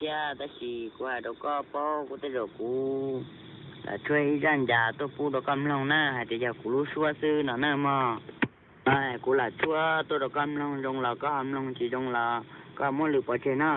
Thiab tab sis kuv hais rau koj paub, kuv tej zaum kuv lam tshuab ib zaj ncas tuaj pub rau koj mloog na, hais tias yog kuv lub suab xwb no na mog. Kuv lam tshuab tuaj rau koj mloog, zoo los koj ho mloog, tsis zoo los koj muab lwm pov tseg na.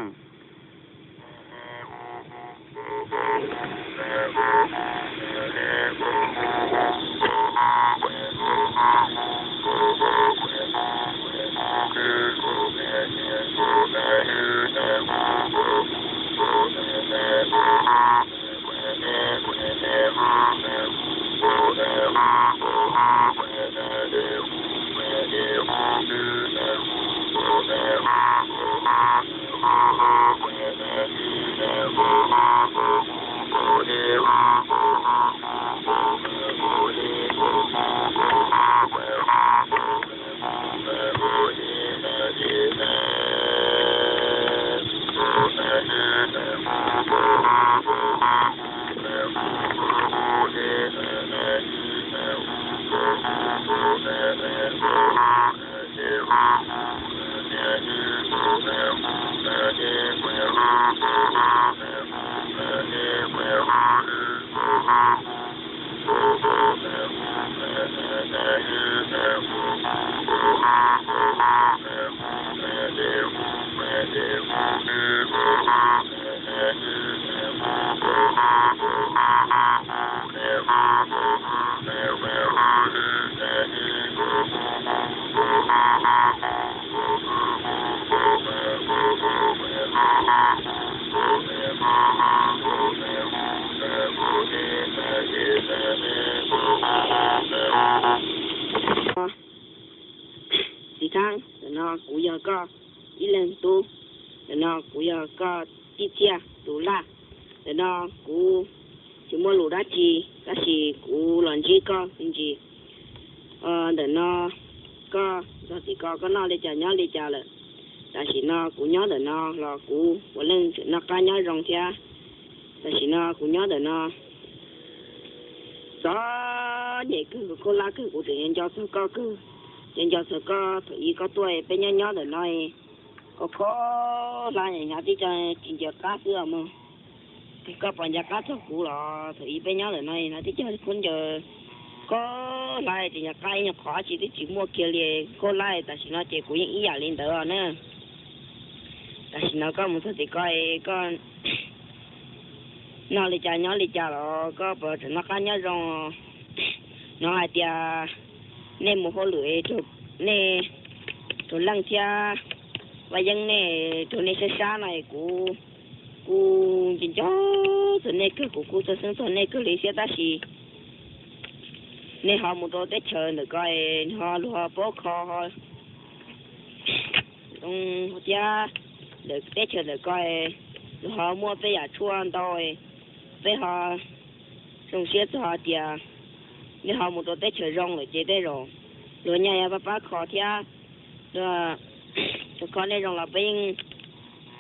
Txiv Thab, ntawm no kuv yog koj ib leeg tub, ntawm no kuv yog koj tij txiaj tus laj, ntawm no kuv tsis muaj lus dab tsi, tab sis kuv los ntsib koj me ntsis. Ntawm no koj txog tim ko koj noj li cas nyob li cas lawm? Tam sim no kuv nyob ntawm no los kuv puav leej tseem noj qab nyob zoo thiab. Tam sim no kuv nyob ntawm no txom nyem kawg, khaub hlab kawg, kuv tseem nco txog koj kawg, nco nco txog koj thaum ub koj tuaj peb nyob nyob ntawm no, koj khaub hlab hnyav tib co tsis ncaws qab xwb os mog. Koj puas nco qab txog kuv los? Thaum ub peb nyob ntawm no hnyav tib co khaub ncaws, khaub hlab tsis nco qab, ib nyuag qhov dab tsi twb tsis muaj kiag li, khaub hlab. Tam sim no ces kuv yeej ib yam li ntawd os na. Tam sim no koj mus txog tim ko, koj noj li cas nyob li cas los koj puas tseem noj qab nyob zoo? Hnov hais tias nej mus hauj lwm, nej raug leej thiab vaj yeeb nej raug nej sab sab no, kuv, kuv nco nco txog nej kawg, kuv kuj txhawj xeeb txog nej kawg li thiab. Tab sis nej ho mus rau teb chaws ntawm ko, ho luag ho paub kho thiab, ntawm teb chaws ntawm ko luag ho muaj peb yam tshuaj ntau, peb ho zoo siab txog hais tias nej ho mus rau teb chaws zoo lawm ces tej zaum luag nyaj yuav pab pab kho thiab. Luag kho nej zoo los peb yeej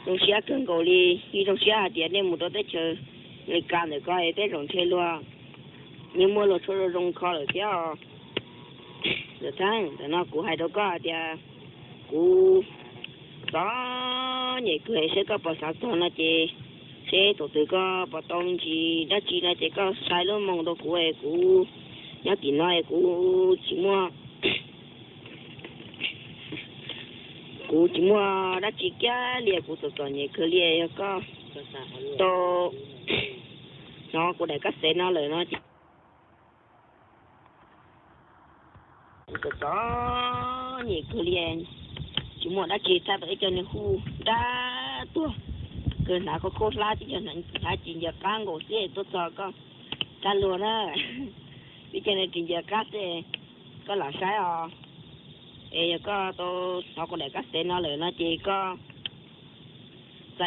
zoo siab kawg nkaus li, yeej zoo siab hais tias nej mus rau teb chaws Amelikas ntawm ko tej zaum ntshe luag yeej muaj luag tshuaj zoo zoo kho lawm thiab os. Ntawm no kuv hais rau koj hais tias kuv txom nyem kawg, seb koj puas xav txog no ces seb thaum twg koj puas tau me ntsis dab tsi no ces koj xa lub moos rau kuv, kuv nyob tim no kuv tsis muaj, kuv tsis muaj dab tsi kiag li, kuv txom txom nyem kawg li. Yog koj tau hnov kuv daim kab xev no lawm no ces kuv txom txom nyem kawg li, tsis muaj dab tsi, txhaj tau ib co niag hu dab tuag kawg, hnav khaub khaub hlab, tib co hnav tsis ncaws qab nkaus xwb tuaj txog koj txhaj luag na. Tib co niag tsis ncaws qab xwb, koj lam saib os. Es yog koj tau hnov kuv daim kab xev no lawm no ces koj xa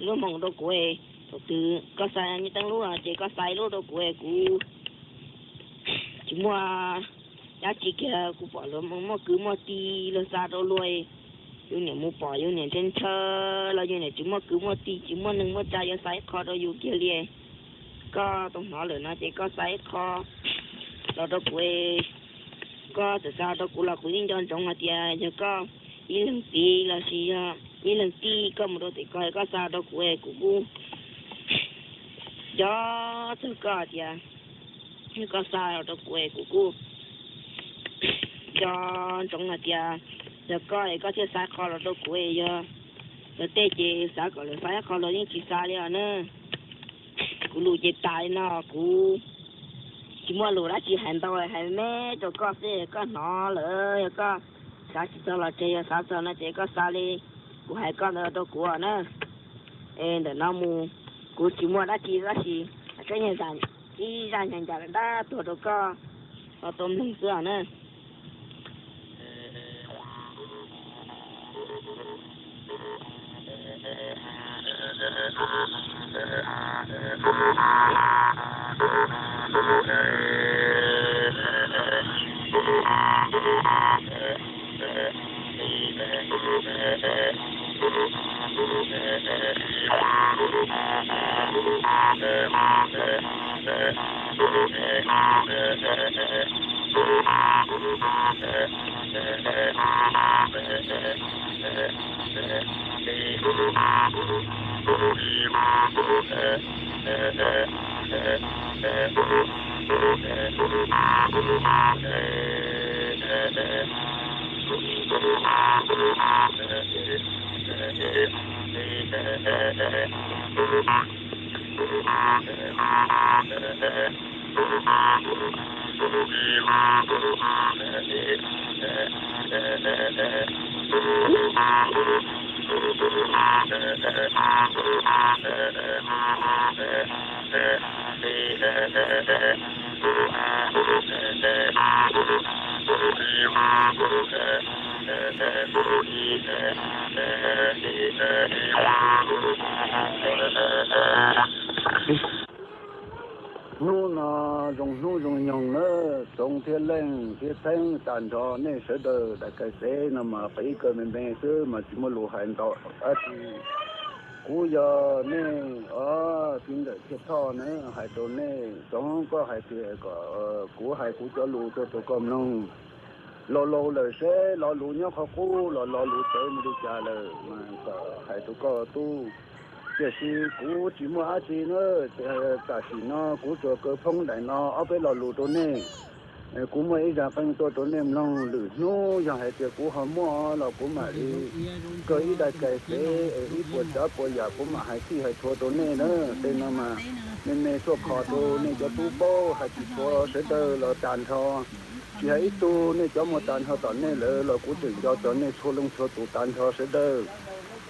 lub moos rau kuv, thaum twg koj xa nyiaj teeb lub no ces koj xa ib lub rau kuv, kuv tsis muaj dab tsi kiag, kuv pom luag muaj kwv muaj tij luag xa rau luag, yus niam mus pom yus niam ntshaw ntshaw los yus niam tsis muaj kwv muaj tij, tsis muaj neeg muaj tsav yuav xa ib qho rau yus kiag li. Koj tau hnov lawm no ces koj xa ib qho los rau kuv, koj txawm xa rau kuv los kuv yeej nco ntsoov hais tias yog koj ib leeg txiv lossis yog ib leeg tij koj mus rau tim ko, koj xa rau kuv es kuv kuj nco txog koj tias koj xa los rau kuv es kuv kuj nco ntsoov hais tias yog koj es koj thiaj xa qho los rau kuv es yog lawv tej ces xav kom lawv xa ib qho los yeej tsis xa li os na. Kuv lus ces tas li no, kuv tsis muaj lus dab tsi hais ntau, hais me rau koj xwb, koj hnov lawm yog koj xav tsis txog los tseg, yog xav txog no ces koj xa li kuv hais koj ntawd rau kuv os na. Es ntawm no mus kuv tsis muaj dab tsi tab sis koj nyuag zaj, ib zaj nyuag ncas dab tuag rau koj ho tau mloog xwb os na. Hnub no zoo hnub zoo nyoog nawb, Txoov thiab Leej thiab Theeb tag nrho nej sawv daws daim kais xev no mas qhib kaw me me xwb mas tsis muaj lus hais ntau dab tsi. Kuv yog nej os, txiv ntxawm Txhiaj Thoj na, hais rau nej, Txoov koj hais tias kom kuv hais kuv cov lus tuaj rau koj mloog. Laus laus lawm seb lo lus nyob qhov qub los lo lus tawv mus li cas lawm mas kom hais rau koj tub. Tiam sis kuv tsis muaj dab tsi na, tam sim no kuv tsuas kaw phoob daim no ob peb lo lus rau nej. Kuv muaj ib zaj qeej tuaj rau nej mloog, lwm hnub yog hais tias kuv ho muaj los kuv mam li kaw ib daim kais xev es ib puas tsav puas yam kuv mam hais txhij hais txhua rau nej na. Tej no mas me me tuaj qhov rau nej cov tub paub hais tsis txhua sawv daws los tag nrho. Tsis hais ib tug, nej cov muaj tag nrho tom nej lawm los kuv tseem nco txog nej txhua leej txhua tus tag nrho sawv daws.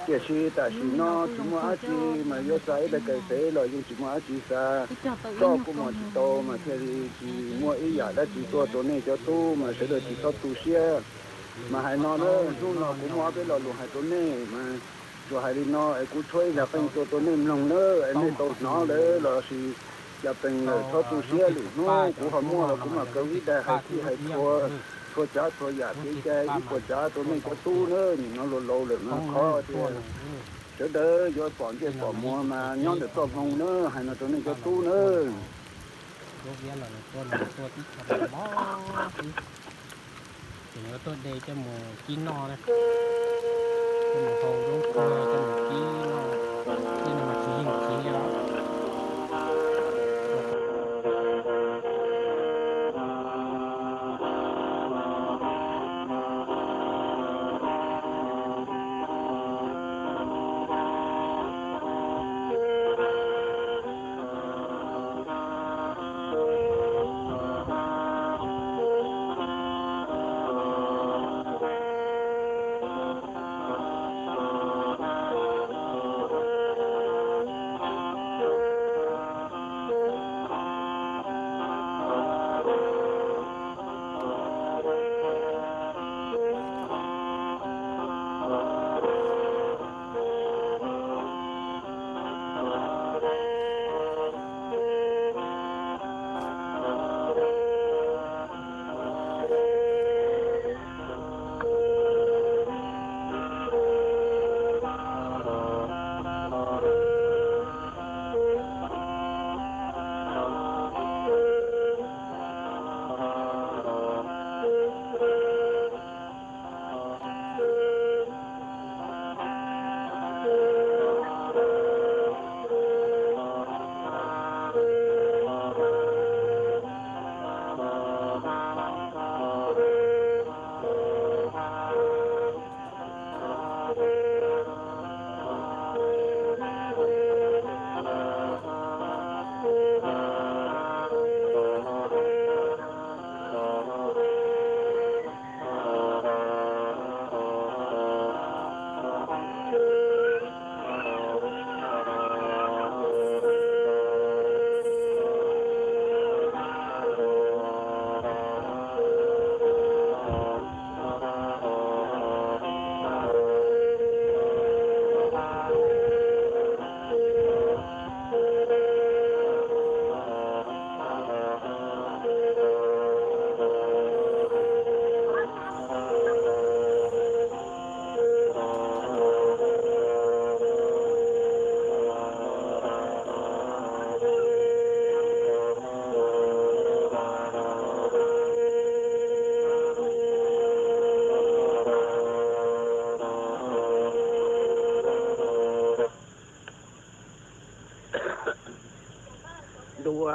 Tiam sis tam sim no tsis muaj dab tsi mas yuav xa ib daim kais xev los yeej tsis muaj dab tsi xa, coj kuj muag tsis tau mas thiaj li tsis muaj ib yam dab tsi tuaj rau nej cov tub mas sawv daws tsis txhob tu siab. Mas hais no na, hnub no kuv muaj ob peb lo lus hais rau nej mas tsuas hais li no es kuv tshuab ib zaj qeej tuaj rau nej mloog na, es nej tau hnov lawm los sis cas peem lawm txhob tu siab, lwm hnub kuv ho muaj los kuv mam kaw ib daim hais txhij hais txhua, txhua tsav txhua yam kev cai ib puas tsav rau nej cov tub na. Nim no laus laus lawm no qhov tias sawv daws yuav pom ntsej pom muag mas nyob ntawm txoj hmoo na, hais no rau nej cov tub na. Ces yuav tuaj de coj mus kib noj na, coj mus hau lub kua coj mus kib noj, tej no mas tsis yeej khiv li os.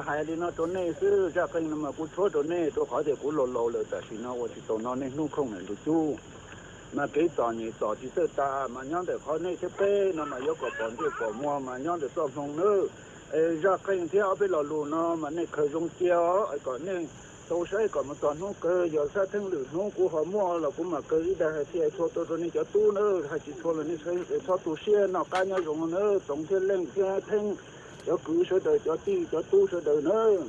Hais li no rau nej xwb, zaj qeej no mas kuv tshuab rau nej rau qhov tias kuv laus laus lawm, tam sim no ua tsis tau noj, niaj hnub khooj ntawm ntug cub. Mas kev txom nyem txom tsis txawj tas, mas nyob ntawm qhov nej thiab peb no mas yuav kom pom ntsej pom muag mas nyob ntawm txoj hmoo nawb. Es zaj qeej thiab ob peb lo lus no mas nej khaws zoo cia os, kom nej tau saib kom mus txog hnub kawg. Yog xav theej lwm hnub kuv ho muaj los kuv mam khaws ib daim hais thiab txhua tau rau nej cov tub nawb. Hais tsis txhua los nej txhob tu siab, noj qab nyob zoo nawb, Txoov thiab Leej thiab Theeb, cov kwv sawv daws, cov tij cov tub sawv daws nawb.